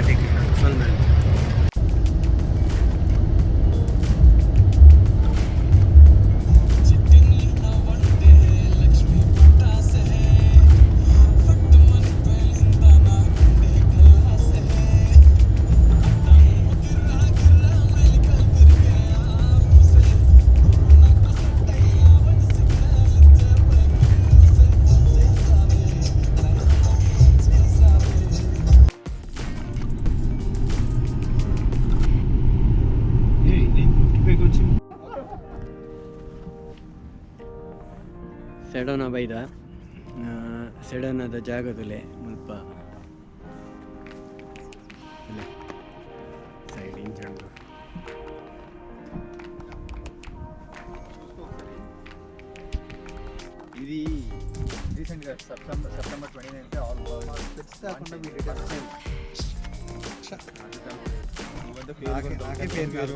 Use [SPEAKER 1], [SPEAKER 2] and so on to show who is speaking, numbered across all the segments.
[SPEAKER 1] ಬೊಕ್ಕ ತಿಕ್ಕಿನ ಸೊಲ್ಮೆಲು. ಸೆಡೋನ ಬೈದ, ಸೆಡೋನದ ಜಾಗದಲ್ಲೇ ಮುಲ್ಪ ಸೈಡ್ ಇಂಚ.
[SPEAKER 2] ఇది రీసెంట్గా September 29 all world.
[SPEAKER 3] కాకుండా నాకే పేరు కాదు.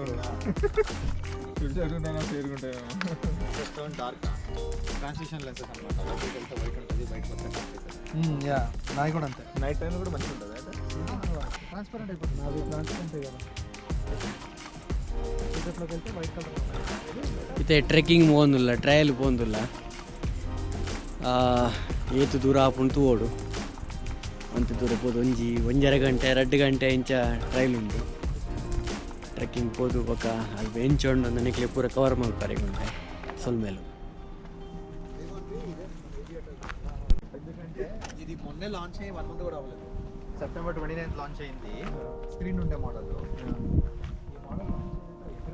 [SPEAKER 2] డార్క్ ట్రాన్సిషన్ లెన్సెస్ అనమాట. లోపలికి వెళ్తే వైట్ ఉంటుంది, బయటకు వస్తే డార్క్ అవుతుంది.
[SPEAKER 3] యా, నాయి కూడా అంతే.
[SPEAKER 2] నైట్ టైం కూడా మంచిగా ఉంటుంది అయితే.
[SPEAKER 3] ట్రాన్స్పరెంట్ అయిపోతుంది. నాది ట్రాన్స్పరెంట్ కదా. చీకట్లోకి వెళ్తే వైట్ కలర్.
[SPEAKER 1] ಇತ್ತೆ ಟ್ರೆಕ್ಕಿಂಗ್ ಪೋಂದುಲ್ಲ, ಟ್ರಯಲ್ ಪೋಂದುಲ್ಲ. ಏತು ದೂರ ಆಪುಂಡು ತೂವೊಡು. ಒಂತೆ ದೂರ ಪೋದು ಒಂಜಿ ಒಂಜರೆ ಗಂಟೆ, 2 ಗಂಟೆ ಇಂಚ ಟ್ರೈಲ್ ಉಂಡು. ಟ್ರೆಕ್ಕಿಂಗ್ ಪೋದು ಬೊಕ ಅಲ್ಪ ಎಂಚ ಉಂಡು ಅಂದ್ ನಿಕ್ಲೆ ಪೂರ ಕವರ್ ಮಲ್ಪರೆ ಉಂಟೆ. ಸೊಲ್ಮೆಲು.
[SPEAKER 3] ఎందుకంటే ఇది మొన్నే లాంచ్ అయ్యి వన్ మంత్ కూడా అవ్వలేదు.
[SPEAKER 2] సెప్టెంబర్ 29 లాంచ్ అయింది.
[SPEAKER 3] స్క్రీన్ ఉండే మోడల్. ఈ మోడల్ లాంచ్ ఎక్కడ?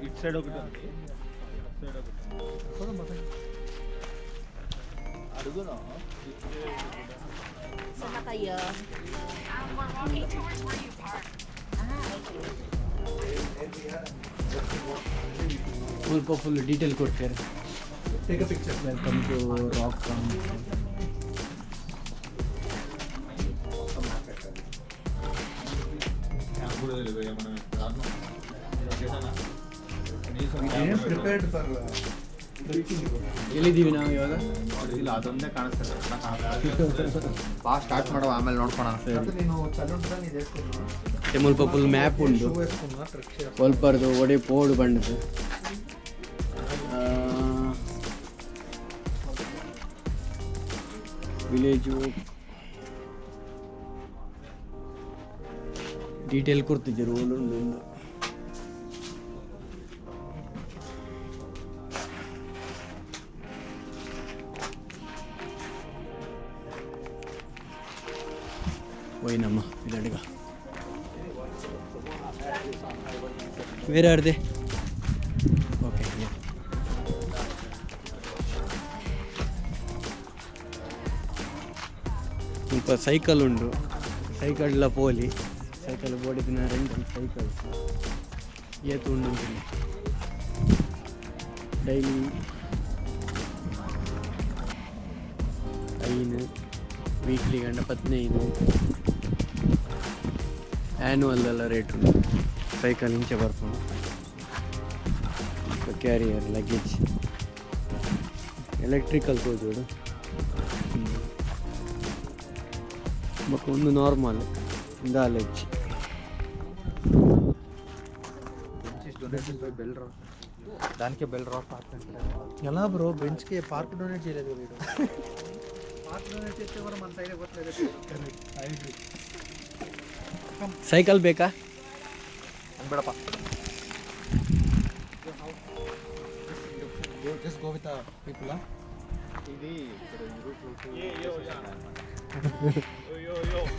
[SPEAKER 2] ఇటు సైడ్ ఒకటి ఉంది, ఇటు సైడ్ ఒకటి ఉంది. అడుగునా?
[SPEAKER 4] Saan na kayo?
[SPEAKER 5] We're walking towards where you parked.
[SPEAKER 4] Ah, okay.
[SPEAKER 1] ಮುಲ್ಪ ಫುಲ್ ಡೀಟೇಲ್ ಕೊಡ್ತಾರೆ.
[SPEAKER 3] Take a picture.
[SPEAKER 1] Welcome to rock.
[SPEAKER 2] నాకు కూడా తెలియదు భయ్యా, మనం దారుణం. చేశానా? కనీసం
[SPEAKER 3] ప్రిపేర్డ్ ఫర్.
[SPEAKER 1] ಎಲ್ಲಿದ್ದೀವಿ ನಾವು ಇವಾಗ?
[SPEAKER 2] ಇಲ್ಲ, ಅದೊಂದೇ ಕಾಣಿಸ್ತದೆ. ಬಾ, ಸ್ಟಾರ್ಟ್ ಮಾಡುವ, ಆಮೇಲೆ ನೋಡ್ಕೊಳ.
[SPEAKER 3] నేను చలి ఉంటుందని ఇది వేసుకున్నా.
[SPEAKER 1] ಮತ್ತೆ ಮುಲ್ಪ ಫುಲ್ ಮ್ಯಾಪ್ ಉಂಡು.
[SPEAKER 3] షూ వేసుకున్నా ట్రెక్.
[SPEAKER 1] ಒಲ್ಪರ್ದು ಒಡೆ ಪೋಡು ಬಂಡದು. ವಿಲೇಜು ಡೀಟೇಲ್ ಕೊಡ್ತಿದ್ದರು ಉಂಡು ಉಂಡು. ಹೋಯ್ನಮ್ಮ ಇದಡುಗ. Where are they? Okay. ಮುಲ್ಪ ಸೈಕಲ್ ಉಂಡು, ಸೈಕಲ್ ಪೋಲಿ. ಸೈಕಲ್ ಬೋಡಿದಿನ ರೆಂಟಲ್ ಸೈಕಲ್ ಏತು ಉಂಡು ಅಂತೀನಿ. ಡೈಲಿ 5, ವೀಕ್ಲಿ ಗಂಡ 15, ಆ್ಯನುವಲ್ ಎಲ್ಲ ರೇಟ್ ಉಂಟು. ಸೈಕಲ್ ಇಂಚೆ ಬರ್ಪುಂಡು. ಕ್ಯಾರಿಯರ್, ಲಗೇಜ್, ಎಲೆಕ್ಟ್ರಿಕಲ್ ತೋಜೋಡು. ಬೊಕ್ಕ ಒಂದು ನಾರ್ಮಲ್ ಇಂದಾಲೆಜ್.
[SPEAKER 2] బెల్ రాక్ దానికే బెల్ రాక్ పార్క్ అంటారు.
[SPEAKER 3] ఎలా బ్రో? బెంచ్కి పార్క్ డొనేట్ చేయలేదు వీడు. పార్క్ డొనేట్ చేస్తే కూడా మన సైడ్ ఇవ్వట్లేదు.
[SPEAKER 1] ಸೈಕಲ್ ಬೇಕಾ?
[SPEAKER 2] ಬಿಡಪ್ಪ.
[SPEAKER 3] Just go with people.
[SPEAKER 2] ఇది ఇక్కడ Europe.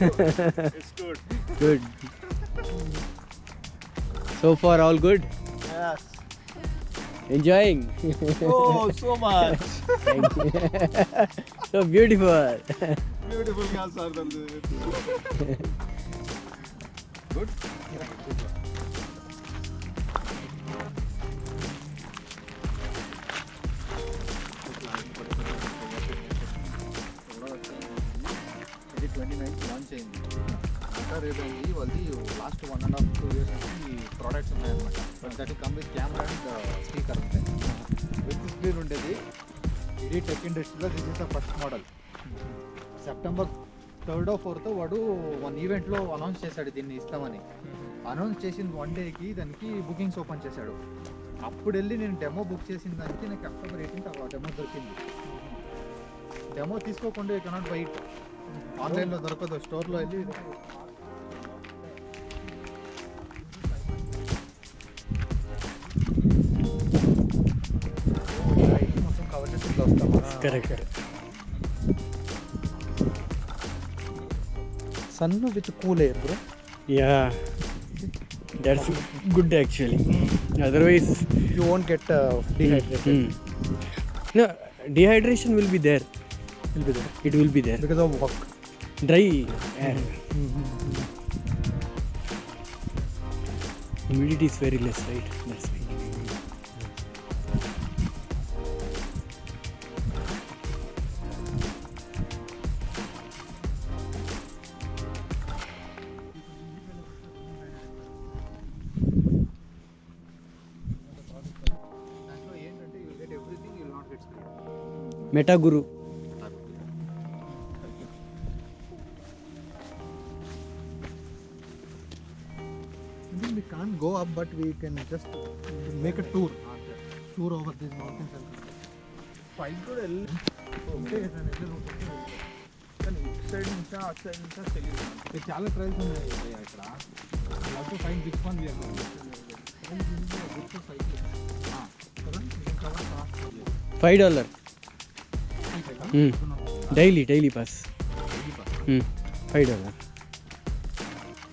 [SPEAKER 1] Good. So far all good? Enjoying?
[SPEAKER 2] Oh, so much.
[SPEAKER 1] So beautiful.
[SPEAKER 2] Beautiful గా సార్. గుడ్. ఇది 29th launch అయింది. మెటా రేబ్యాన్ వాళ్ళది last 1.5-2 years నుంచి ప్రోడక్ట్స్ ఉన్నాయన్నమాట. But that come with camera and speaker ఉంటాయి. With screen ఉండేది. ఇది tech ఇండస్ట్రీలో this is the first model. September third fourth వాడు వన్ ఈవెంట్లో అనౌన్స్ చేశాడు దీన్ని ఇస్తామని. అనౌన్స్ చేసిన వన్ డేకి దానికి బుకింగ్స్ ఓపెన్ చేశాడు. అప్పుడు వెళ్ళి నేను డెమో బుక్ చేసిన దానికి నాకు అక్టోబర్ 18 ఆ డెమో దొరికింది. డెమో తీసుకోకుండా you cannot by it. ఆన్లైన్లో దొరకదు, స్టోర్లో వెళ్ళి.
[SPEAKER 3] మొత్తం కవర్ చేసి ఇట్లా వస్తామా?
[SPEAKER 1] Correct.
[SPEAKER 3] Sun with cool air, bro.
[SPEAKER 1] Yeah, that's good actually, otherwise
[SPEAKER 3] you won't get dehydrated.
[SPEAKER 1] No, dehydration will be there.
[SPEAKER 3] Will be there.
[SPEAKER 1] It will be there.
[SPEAKER 3] Because of walk.
[SPEAKER 1] Dry air, humidity is very less, right? That's why.
[SPEAKER 2] దాంట్లో ఏంటంటే you get everything, you not get screen.
[SPEAKER 1] Meta Guru.
[SPEAKER 2] We can't go up, but we can just make a tour over these mountains and
[SPEAKER 4] పైకి కూడా వెళ్ళి
[SPEAKER 2] ఉంటే కదా ఎట్లా route ఉంటే.
[SPEAKER 4] కానీ ఇటు సైడ్ నుంచా అటు సైడ్ నుంచా తెలియదు.
[SPEAKER 2] ఇక్కడ చాలా ట్రైల్స్ ఉన్నాయి భయ్యా ఇక్కడ. Love to find which one we're good for cycling కదా. We can cover fast.
[SPEAKER 1] $5 daily, daily pass. $5,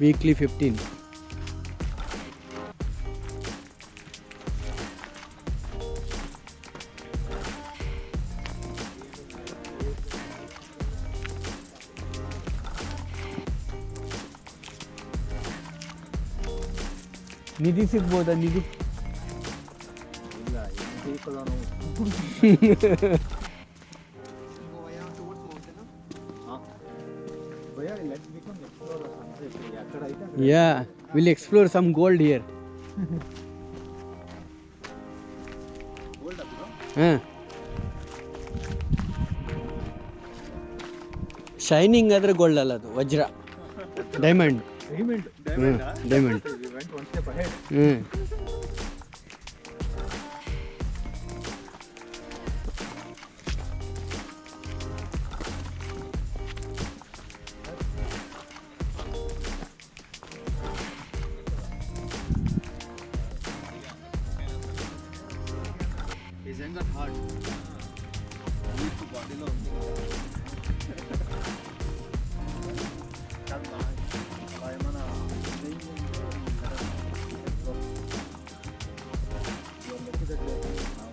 [SPEAKER 1] weekly 15. ನಿಧಿ ಸಿಗ್ಬೋದಾ ನಿಧಿ?
[SPEAKER 2] ಇಲ್ಲ, ಏನು భయ్యా, let we can explore ఎక్కడైతే.
[SPEAKER 1] Yeah, will explore some gold here.
[SPEAKER 2] Gold అప్పుడు.
[SPEAKER 1] ಹಾಂ, ಶೈನಿಂಗ್ ಆದರೆ ಗೋಲ್ಡ್ ಅಲ್ಲ, ಅದು ವಜ್ರ, diamond.
[SPEAKER 2] Diamond.
[SPEAKER 1] Diamond.
[SPEAKER 2] We went one step ahead.
[SPEAKER 1] ಹ್ಞೂ.
[SPEAKER 2] నిజంగా హార్ట్ వీక్ బాడీలో ఉంది కాదు, అలా ఏమైనా playing ఉంటే let us explore. You are lucky that you are doing now.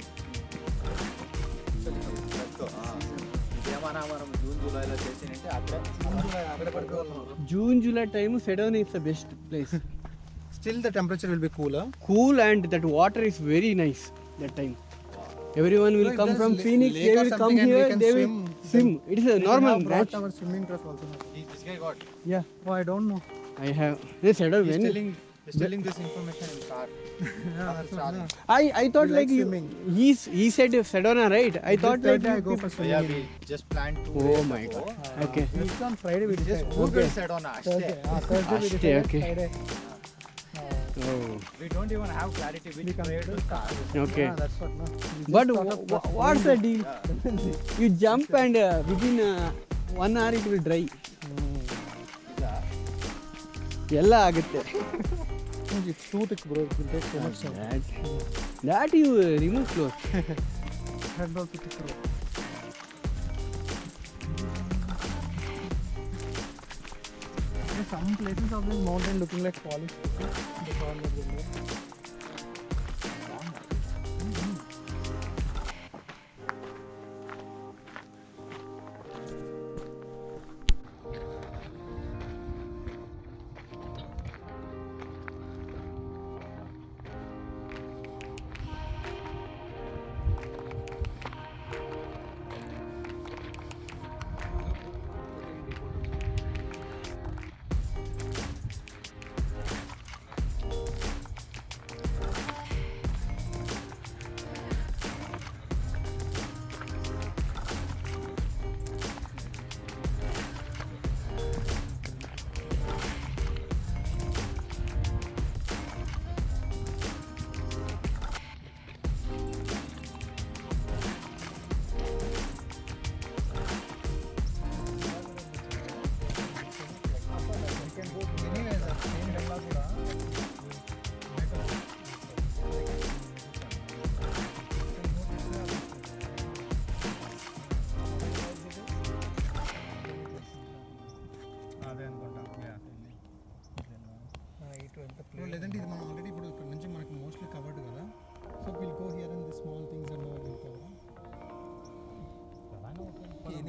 [SPEAKER 4] ఇదేమన్నా మనం జూన్ జూలైలో చేసినంటే అక్కడే
[SPEAKER 3] అక్కడ పడిపోవాలి.
[SPEAKER 1] June July time, Sedona is the best place.
[SPEAKER 3] Still the temperature will be cool.
[SPEAKER 1] Cool, and that water is very nice that time. Everyone will
[SPEAKER 3] No, if
[SPEAKER 1] come
[SPEAKER 3] there's
[SPEAKER 1] from Phoenix,
[SPEAKER 3] lake
[SPEAKER 1] they
[SPEAKER 3] or
[SPEAKER 1] will come
[SPEAKER 3] something and we
[SPEAKER 1] here,
[SPEAKER 3] can
[SPEAKER 1] they will
[SPEAKER 3] swim,
[SPEAKER 1] swim. It is a normal
[SPEAKER 3] brought
[SPEAKER 1] natural.
[SPEAKER 3] Our swimming dress also.
[SPEAKER 2] This guy got.
[SPEAKER 1] Yeah.
[SPEAKER 3] Oh, I don't know.
[SPEAKER 1] I have. They said
[SPEAKER 2] He's
[SPEAKER 1] when
[SPEAKER 2] he's telling this information in car.
[SPEAKER 3] Yeah, that's what, yeah.
[SPEAKER 1] I thought
[SPEAKER 3] We
[SPEAKER 1] like
[SPEAKER 3] like
[SPEAKER 1] you,
[SPEAKER 3] swimming.
[SPEAKER 1] he said Sedona, right? I thought like
[SPEAKER 3] Thursday I
[SPEAKER 1] you
[SPEAKER 3] go for
[SPEAKER 1] people-
[SPEAKER 2] Yeah,
[SPEAKER 3] swimming.
[SPEAKER 2] we just planned 2
[SPEAKER 1] Oh
[SPEAKER 2] days
[SPEAKER 1] my
[SPEAKER 2] ago.
[SPEAKER 1] God. Okay.
[SPEAKER 3] Just on Friday we
[SPEAKER 2] We just
[SPEAKER 3] decided.
[SPEAKER 2] Googled Sedona ಅಷ್ಟೇ.
[SPEAKER 3] Thursday, ah, Thursday we
[SPEAKER 1] Ashte,
[SPEAKER 3] decided.
[SPEAKER 1] Okay.
[SPEAKER 3] Friday.
[SPEAKER 1] Oh.
[SPEAKER 2] We don't even have clarity which way to start.
[SPEAKER 1] Okay.
[SPEAKER 3] Yeah, that's what, no. We just
[SPEAKER 1] But
[SPEAKER 3] thought of just
[SPEAKER 1] what's the deal? You jump and within one hour it will dry. ಎಲ್ಲ ಆಗುತ್ತೆ.
[SPEAKER 3] It's too thick, bro. It will take so much time.
[SPEAKER 1] That you remove cloth.
[SPEAKER 3] Head also thick, bro. Some places of this mountain looking like polished. The corner there.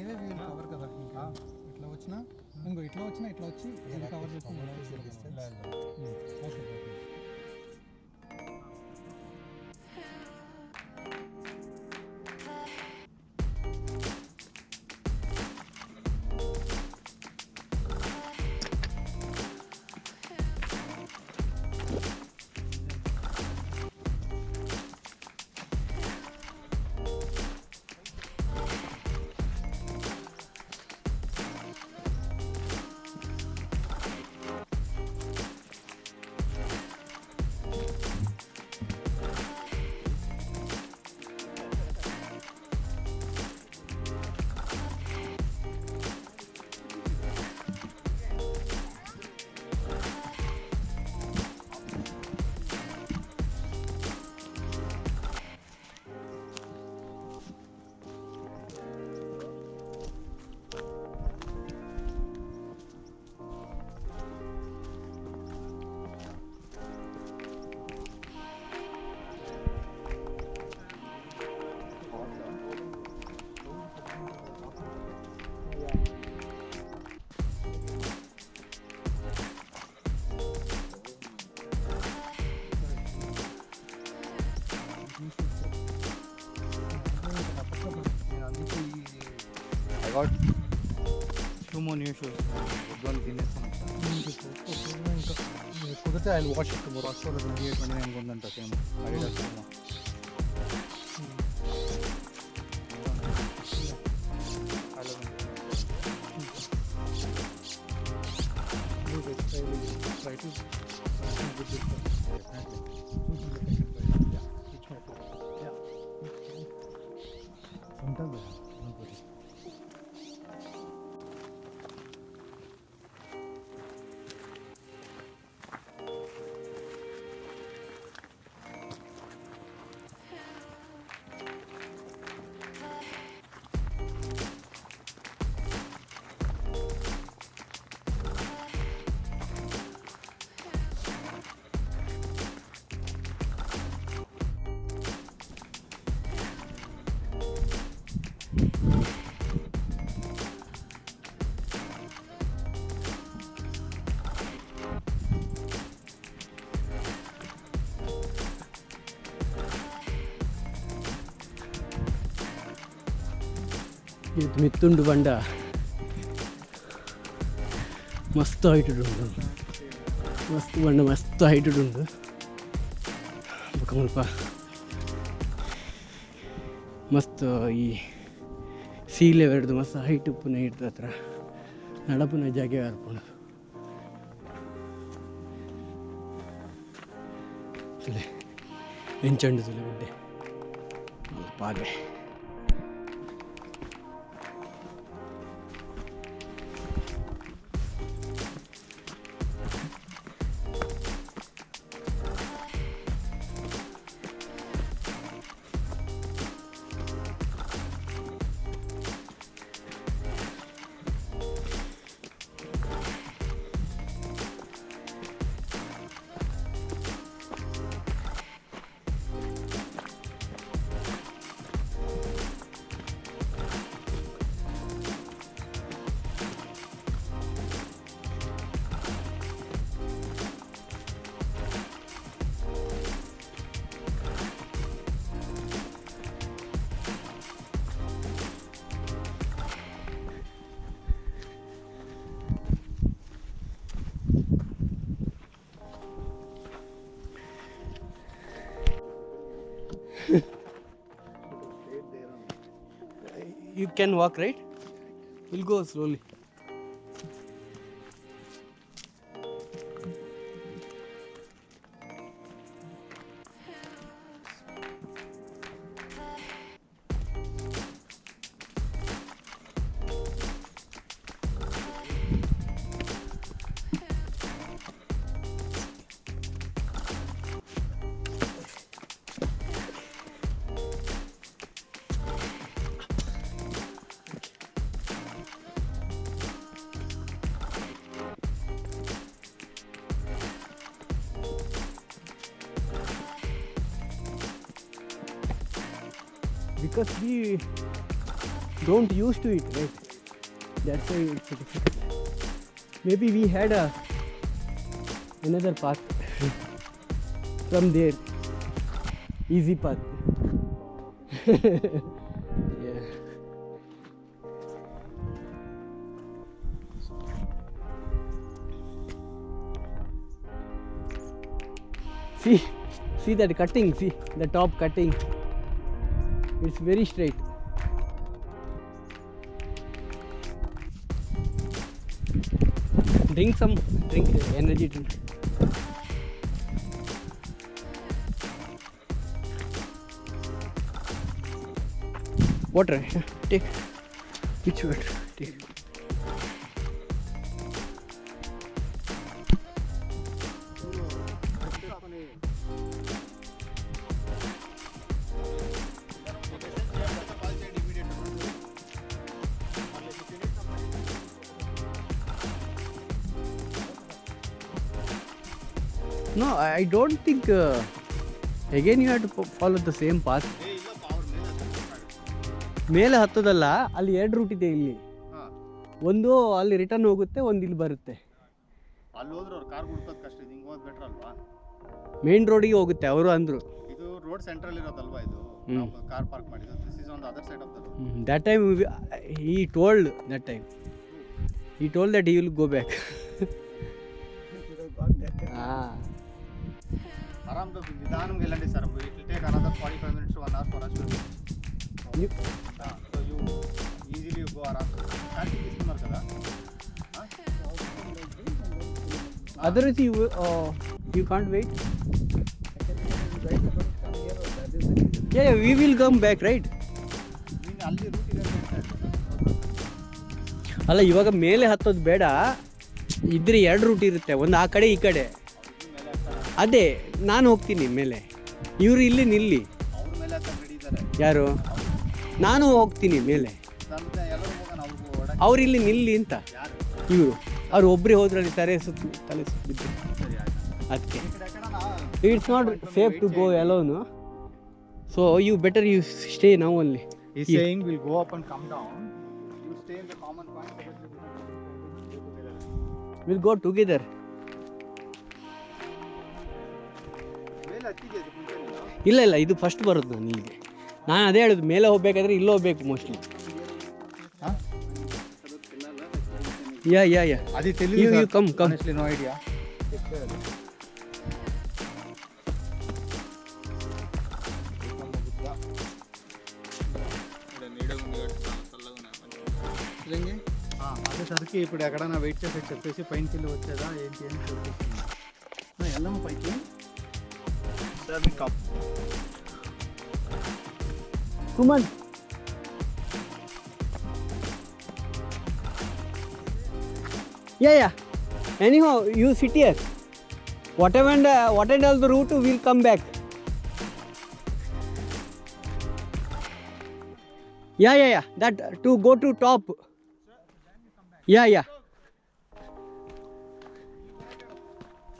[SPEAKER 3] Anyway we will cover కదా. ఇంకా ఇట్లా వచ్చినా, ఇంకో ఇట్లా వచ్చినా, ఇట్లా వచ్చి ఇది కవర్ చేసుకుని. ఓకే.
[SPEAKER 2] నేను అందుకే ఈ I got two more new shoes. వద్దు అని తినేస్తాను.
[SPEAKER 3] ఇంకా కుదిరితే I watch it tomorrow.
[SPEAKER 2] First 28, 29 ఉందంట, same Adidas.
[SPEAKER 3] Try to switch my phone.
[SPEAKER 2] ఉంటుంది.
[SPEAKER 1] ಇದು ಮಿತ್ತುಂಡು ಬಂಡ ಮಸ್ತ್ ಹೈಟ್ ಉಂಡು, ಮಸ್ತ್ ಬಂಡ, ಮಸ್ತ್ ಹೈಟ್ ಉಂಡು. ಬೊಕ ಮುಲ್ಪ ಮಸ್ತ್ ಈ ಸೀ ಲೆವೆಲ್ಡ್ದು ಮಸ್ತ್ ಹೈಟ್ ಉಪ್ಪುನ ಹಿಡ್ದು ಹತ್ರ ನಡಪುನ ಜಾಗೆ ಬರ್ಪುಂಡು. ತುಲೆ ಎಂಚಂಡು, ತುಲೆ ಗುಡ್ಡೆ ಪಾದೆ. You can walk, right? We'll go slowly. Because we Don't use to it, right? That's why it's difficult. Maybe we had a another path from there, easy path. Yeah. See, see that cutting, see the top cutting. It's very straight. Drink some drink, energy drink. Water, take. Which water? Take. No, I don't think. Again, you have to follow the same path. ಮೇಲೆ ಹತ್ತದಲ್ಲ, ಅಲ್ಲಿ ಎರಡು route ಇದೆ ಇಲ್ಲಿ. ಒಂದು ಅಲ್ಲಿ return ಹೋಗುತ್ತೆ, ಒಂದು ಇಲ್ಲಿ ಬರುತ್ತೆ.
[SPEAKER 6] ಅಲ್ಲಿ ಹೋದ್ರೆ ಅವ್ರು ಕಾರ್ ಹುಡ್ಕೋದು ಕಷ್ಟ. ಇದು ಹಿಂಗೆ ಹೋದ್ ಬೆಟ್ರ್ ಅಲ್ವಾ?
[SPEAKER 1] ಮೇನ್ ರೋಡಿಗೆ ಹೋಗುತ್ತೆ ಅವರು ಅಂದರು.
[SPEAKER 6] ಇದು ರೋಡ್ ಸೆಂಟ್ರಲ್ ಇರೋದಲ್ವಾ ಇದು?
[SPEAKER 1] ಹ್ಮ್.
[SPEAKER 6] ಕಾರ್ ಪಾರ್ಕ್ ಮಾಡಿದ್ದು, this is on the other side of the road.
[SPEAKER 1] That time he told, that time he told that he will go back. ಹಾಂ.
[SPEAKER 6] ఆరామ్ నిదానంగా వెళ్ళండి sir. It will take another 45 minutes, one hour for us. So you easily go ఆరామ్. Charging తీసుకున్నారు కదా?
[SPEAKER 1] Otherwise you can't wait. Yeah, we will come back, right?
[SPEAKER 6] ನೀನು ಅಲ್ಲಿ route ಇದೆ ಅಂತ ಹೇಳ್ತಾ ಇದ್ದೀನಿ.
[SPEAKER 1] ಅಲ್ಲ, ಇವಾಗ ಮೇಲೆ ಹತ್ತೋದು ಬೇಡ. ಇದ್ರೆ ಎರಡು ರೂಟ್ ಇರುತ್ತೆ, ಒಂದು ಆ ಕಡೆ, ಈ ಕಡೆ. ಅದೇ ನಾನು ಹೋಗ್ತೀನಿ ಮೇಲೆ, ಇವರು ಇಲ್ಲಿ ನಿಲ್ಲಿ.
[SPEAKER 6] ಅವ್ರ ಮೇಲೆ ಹತ್ತಕ್ಕೆ ರೆಡಿ ಇದ್ದಾರೆ.
[SPEAKER 1] ಯಾರು? ನಾನು ಹೋಗ್ತೀನಿ ಮೇಲೆ.
[SPEAKER 6] ನಮ್ಮ ಎಲ್ಲರೂ ಹೋಗೋಣ, ಅವ್ರಿಗೂ ಓಡಕ್ಕೆ.
[SPEAKER 1] ಅವ್ರು ಇಲ್ಲಿ ನಿಲ್ಲಿ ಅಂತ.
[SPEAKER 6] ಯಾರು?
[SPEAKER 1] ಇವರು. ಅವ್ರು ಒಬ್ಬರೇ ಹೋದ್ರಲ್ಲಿ ತಲೆ ಸುತ್ತ, ತಲೆ ಸುತ್ತ ಬಿದ್ದು.
[SPEAKER 6] ಸರಿ, ಆಯ್ತು.
[SPEAKER 1] ಅದಕ್ಕೆ.
[SPEAKER 6] ಈ ಕಡೆ ಎಕ್ಕಡನಾ?
[SPEAKER 1] It's not safe to go alone, so you better you stay ನಾವು ಅಲ್ಲಿ.
[SPEAKER 2] He's saying we'll go up and come down.
[SPEAKER 6] You stay in the common point so that you can go together.
[SPEAKER 1] Will go together.
[SPEAKER 6] ಮೇಲೆ ಹತ್ತಿದ್ಯಾ ಇದಕ್ಕೆ ಮುಂಚೆ ನೀನು?
[SPEAKER 1] ಇಲ್ಲ ಇಲ್ಲ, ಇದು first ಬರೋದು ನಾನು ಇಲ್ಲಿಗೆ. ನಾನು ಅದೇ ಹೇಳೋದು, ಮೇಲೆ ಹೋಗ್ಬೇಕಾದ್ರೆ ಇಲ್ಲಿ ಹೋಗ್ಬೇಕು ಮೋಸ್ಟ್ಲಿ. ಯಾ ಯಾ ಯಾ.
[SPEAKER 2] అది
[SPEAKER 1] You
[SPEAKER 2] తెలియదు.
[SPEAKER 1] You come, come.
[SPEAKER 2] Honestly, no idea.
[SPEAKER 4] ఇక్కడ నీడగా ఉంది కాబట్టి చాలా చల్లగా ఉన్నాయి మంచిగా.
[SPEAKER 2] అదే సరికి ఇప్పుడు ఎక్కడైనా వెయిట్ చేసే చెప్పేసి పైనకి వెళ్ళి వచ్చేదా ఏంటి అని చెప్పేసి వెళ్దాము పైకి.
[SPEAKER 4] సార్ మీకు
[SPEAKER 1] Suman. Yeah. Anyhow, you sit here. Whatever and what and all the route, we'll come back. Yeah. That to go to top. Yeah.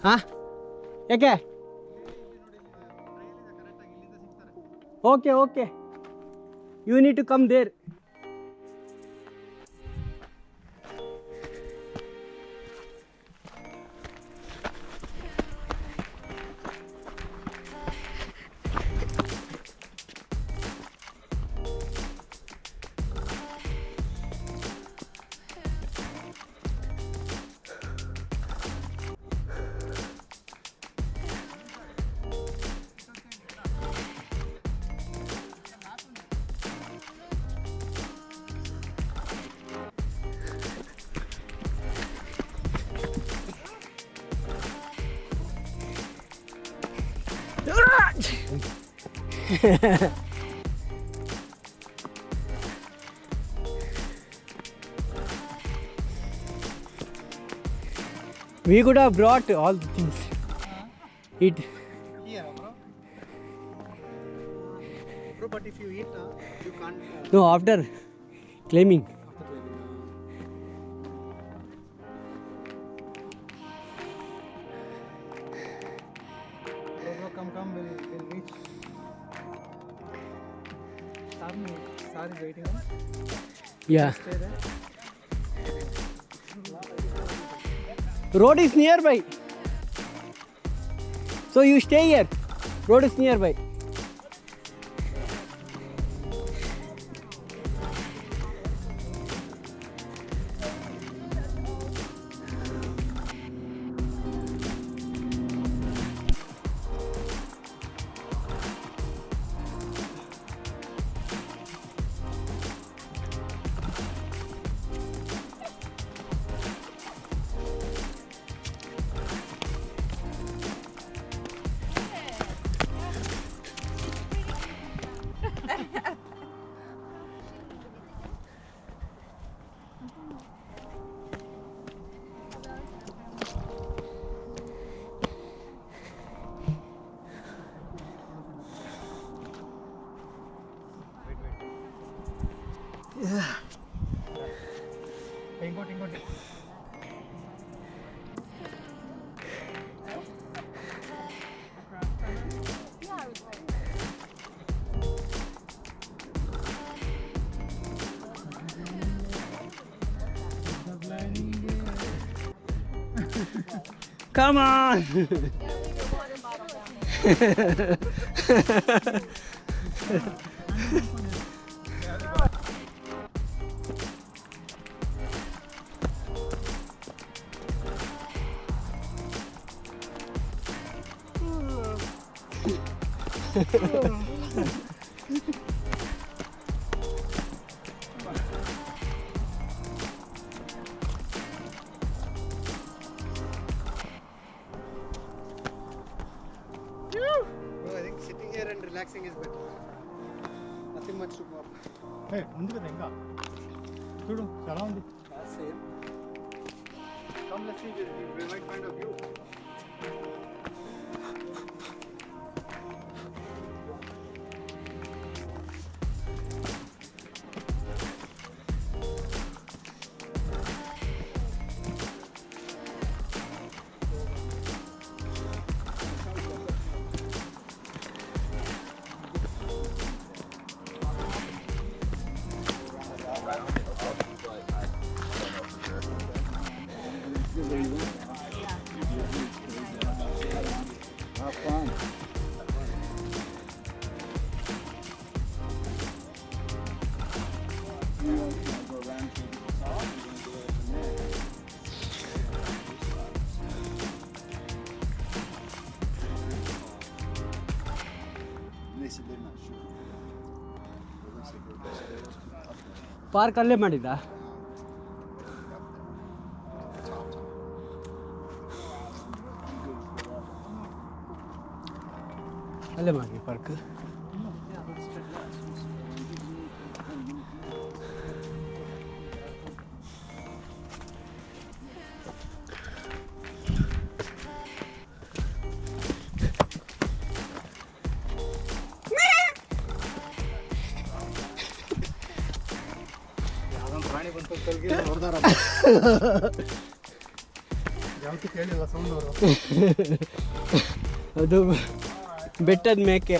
[SPEAKER 1] Huh? ಯಾಕೆ? Okay, you need to come there. We could have brought all the things. It
[SPEAKER 2] Here, bro. Bro, but if you eat, you can't.
[SPEAKER 1] No, after climbing.
[SPEAKER 2] After climbing. Bro, bro, come, come, we'll reach. Sir, sir.
[SPEAKER 3] Car is waiting.
[SPEAKER 1] Yeah.
[SPEAKER 3] Stay there.
[SPEAKER 1] Road is nearby. So you stay here. Road is nearby.
[SPEAKER 2] ఇంకోటి ఇంకోటి.
[SPEAKER 1] Come on.
[SPEAKER 3] Bro, I think sitting here and relaxing is better. Nothing much to go up.
[SPEAKER 2] ఏ, ఉంది కదా ఇంకా, చూడు చాలా ఉంది.
[SPEAKER 3] Same.
[SPEAKER 6] Come, let's see, we might find a view.
[SPEAKER 1] Park ಅಲ್ಲೇ ಮಾಡಿದ್ದ? ಅಲ್ಲೇ ಮಾಡಿ ಪಾರ್ಕ್.
[SPEAKER 6] ಯಾವ್ದೊಂದು ಪ್ರಾಣಿ ಬಂತು ತೊಲಗಿ ಹೊಡೆದಾರ.
[SPEAKER 2] ಯಾವತ್ತೂ ಕೇಳಿಲ್ಲ ಸೌಂಡ್ ಅವರು.
[SPEAKER 1] ಅದು ಬೆಟ್ಟದ ಮೇಕೆ.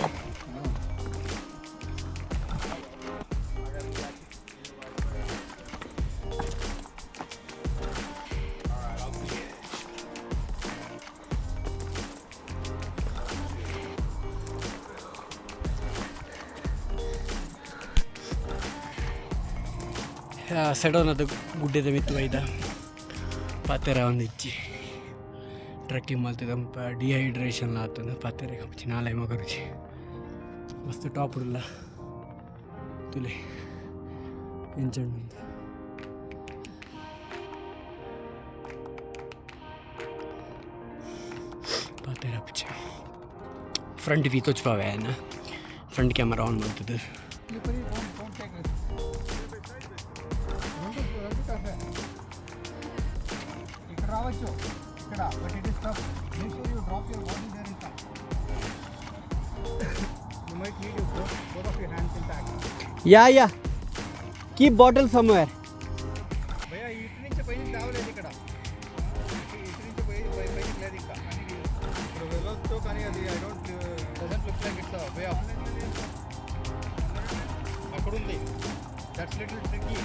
[SPEAKER 1] ಸೆಡೋನದ ಗುಡ್ಡದ ಮಿತ್ತು ಬೈದ ಪಾತೆರ ಒಂದು ಇಚ್ಚಿ ಟ್ರೆಕ್ಕಿಂಗ್ ಮಲ್ತಿದ ಡಿಹೈಡ್ರೇಷನ್ ಆತಂದು ಪಾತೆರ ನಾಳೆ ಮಗರುಚಿ ಮಸ್ತ್ ಟಾಪ್ ಉಲ್ಲ ತುಲೆ ಎಂಚಂಡು. ಪಾತೆರ ಪಿಚ್ಚ ಫ್ರಂಟ್ ವಿ ತೋಚ್ಪಾವೆ ಫ್ರಂಟ್ ಕ್ಯಾಮರಾ ಆನ್ ಮಾಡ್ತದೆ.
[SPEAKER 2] రెండు రెండు టఫే. ఇక్కడ రావచ్చు ఇక్కడ, but it is tough. Make sure you drop your body there in tough. You might need you both of your hands in tack.
[SPEAKER 1] Yeah, yeah, keep bottle somewhere.
[SPEAKER 2] భయ్యా, ఇటు నుంచి పైన రావలేదు ఇక్కడ. ఇటు నుంచి పై పైకి లేదు ఇంకా. కానీ
[SPEAKER 6] ఇప్పుడు వెళ్ళొచ్చు కానీ అది I don't doesn't look like it's way up. అక్కడ అక్కడ ఉంది. That's little tricky.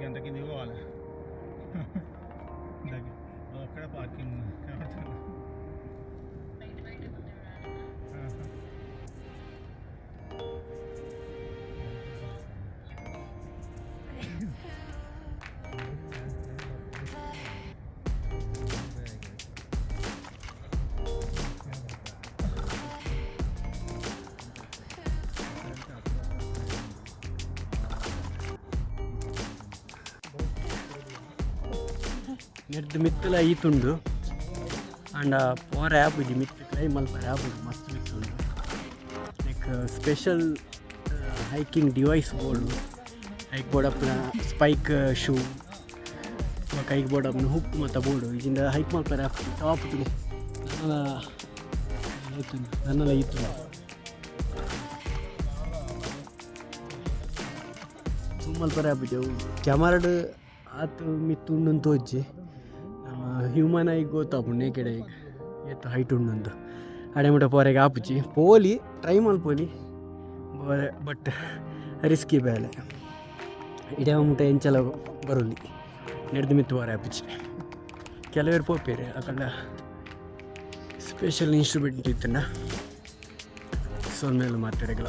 [SPEAKER 4] గంట కింద పోవాలి. అక్కడ పార్కింగ్ కనబడుతుంది.
[SPEAKER 1] ನೆಡ್ದು ಮಿತ್ತಲ ಈತುಂಡು ಆಂಡ ಪೋರ ಆಪುಜಿ ಮಿತ್ತು ಕ್ಲೈಮ್ ಮಲ್ಪರೆ ಆಪುಜಿ ಮಸ್ತ್ ಮಿತ್ತುಂಡು. ಲೈಕ್ ಸ್ಪೆಷಲ್ ಹೈಕಿಂಗ್ ಡಿವೈಸ್ ಬೋಡು, ಹೈಕ್ ಬೋರ್ಡ್ ಅಪ್ಪುನ ಸ್ಪೈಕ್ ಶೂ ಬೊಕ ಹೈಕ್ ಬೋರ್ಡ್ ಅಪ್ಪುನ ಹುಕ್ ಮಾತ ಬೋಡು. ಇಜಿಂದ ಹೈಕ್ ಮಲ್ಪರೆ ಆಪುಜಿ ಟಾಪ್ ತುಲೆ ನನಲ ನನಲ ಈತುಂಡು ಝೂಮ್ ಮಲ್ಪರೆ ಆಪುಜಿ. ಅವು ಕ್ಯಾಮರಾಡ್ ಆತ್ ಮಿತ್ತು ಉಂಡು ತೋಜಿ ನಮ್ಮ ಹ್ಯೂಮನ್ ಐಗ್ ಗೊತ್ತಾಪುಂಡು ನೇಕೆಡ್ ಐಗ್ ಏತ್ ಹೈಟ್ ಉಂಡು. ಅಡೆ ಮುಟ ಪೋರೆಗ್ ಆಪುಜಿ. ಪೋಲಿ ಟ್ರೈ ಮಲ್ಪೊಲಿ ಬಟ್ ರಿಸ್ಕಿ ಬೇಲೆ. ಇಡೆ ಮುಟ ಎಂಚಲ ಬರೊಲಿ ನೆಡ್ದು ಮಿತ್ತು ಪೋರೆ ಆಪುಜಿ. ಕೆಲವೆರ್ ಪೋಪೆರ್ ಅಕಲ್ನ ಸ್ಪೆಷಲ್ ಇನ್ಸ್ಟ್ರೂಮೆಂಟ್ ಇತ್ತುಂಡ ಸೊನ್ನೆಲು ಮಾತೆರೆಗ್ಲ.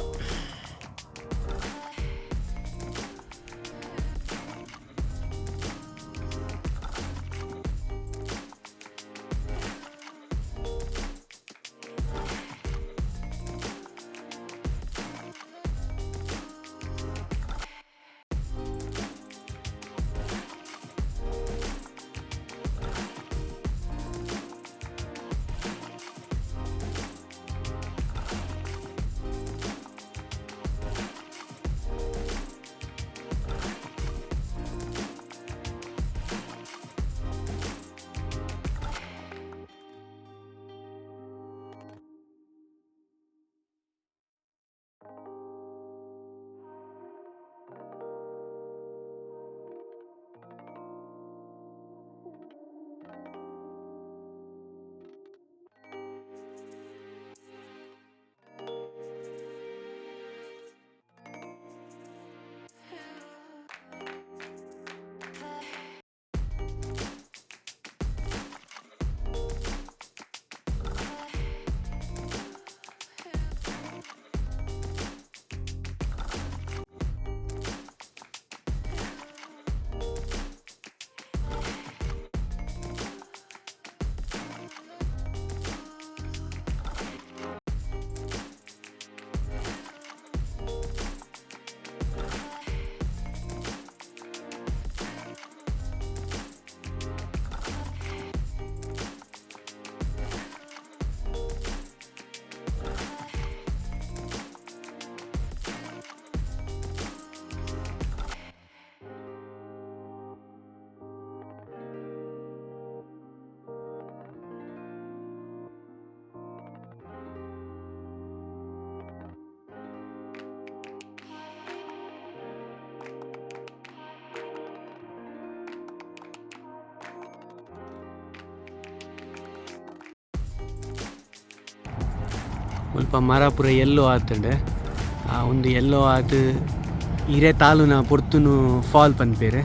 [SPEAKER 1] ಮುಲ್ಪ ಮರ ಪೂರ ಎಲ್ಲೋ ಆತುಂಡು. ಆ ಉಂದು ಎಲ್ಲೋ ಆತ್ ಇರೆ ತಾಲುನ ಪೊರ್ತುನು ಫಾಲ್ ಪನ್ಪೆರ್.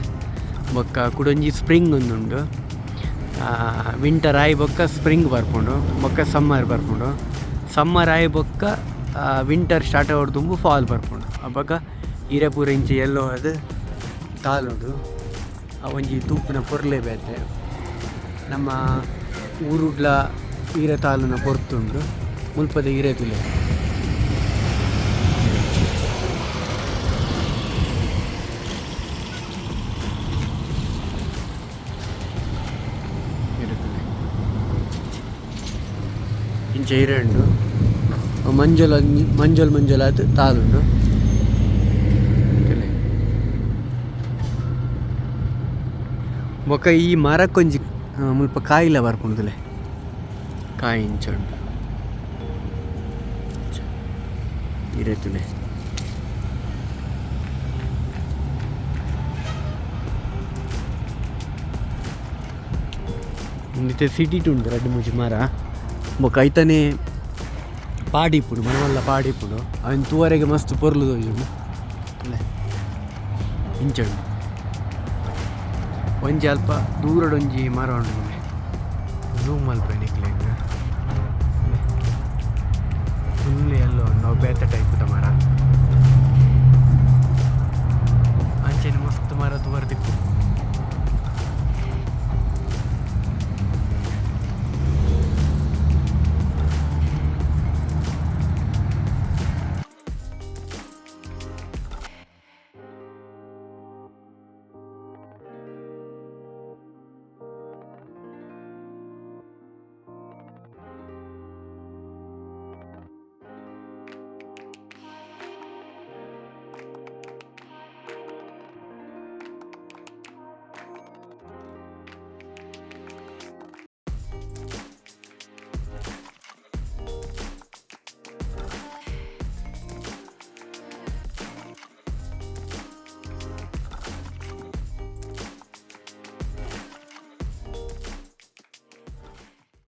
[SPEAKER 1] ಬೊಕ್ಕ ಕುಡೊಂಜಿ ಸ್ಪ್ರಿಂಗ್ ಒಂದುಂಡು. ವಿಂಟರ್ ಆಯಿ ಬೊಕ್ಕ ಸ್ಪ್ರಿಂಗ್ ಬರ್ಪುಂಡು, ಬೊಕ್ಕ ಸಮ್ಮರ್ ಬರ್ಪುಂಡು. ಸಮ್ಮರ್ ಆಯಿ ಬೊಕ್ಕ ವಿಂಟರ್ ಸ್ಟಾರ್ಟ್ ಆವೊಡು ದುಂಬು ಫಾಲ್ ಬರ್ಪುಂಡು. ಅಪಗ ಇರೆ ಪೂರ ಇಂಚ ಎಲ್ಲೋ ಆದ್ ತಾಲುಂಡು. ಆ ಒಂಜಿ ತೂಪುನ ಪೊರ್ಲೆ ಬೇತೆ. ನಮ್ಮ ಊರುಡ್ಲ ಇರೆ ತಾಲುನ ಪೊರ್ತುಂಡು. ಮುಲ್ಪದ ಇರೆ ತುಲೆ. ಇಂಚ ಇರೆ ಉಂಡು. ಮಂಜೊಲ್ ಮಂಜೊಲ್ ಮಂಜೊಲ್ ಆದ್ ತಾಲುಂಡು. ಬೊಕ ಈ ಮರಕ್ಕೊಂಜಿ ಮುಲ್ಪ ಕಾಯಿಲ ಬರ್ಪುಂಡುಲೆ. ಕಾಯಿ ಇಂಚ ಉಂಡು. ಇರೆ ತುಲೆ. ಉಂದಿತ್ತೆ ಸಿಟಿಟ್ ಉಂಡು ರಡ್ಡ್ ಮೂಜಿ ಮರ. ಬೊಕ ಐತನೆ ಪಾಡಿ ಇಪ್ಪುಂಡು, ಮಲ್ಲ ಮಲ್ಲ ಪಾಡಿ ಇಪ್ಪುಂಡು. ಅವೆನ್ ತೂವರೆಗೆ ಮಸ್ತ್ ಪೊರ್ಲು ತೋಜುಂಡು. ತೂಲೆ ಇಂಚ ಉಂಡು. ಒಂಜಿ ಅಲ್ಪ ದೂರಡೊಂಜಿ ಮರ ಉಂಡು. ಝೂಮ್ ಮಲ್ಪೆ ನಿಕ್ಲೆಗ್. ಫುಲ್ ಎಲ್ಲೋ ಉಂಡು. ಅವು ಬೇತೆ ಟೈಪ್ದ ಮರ.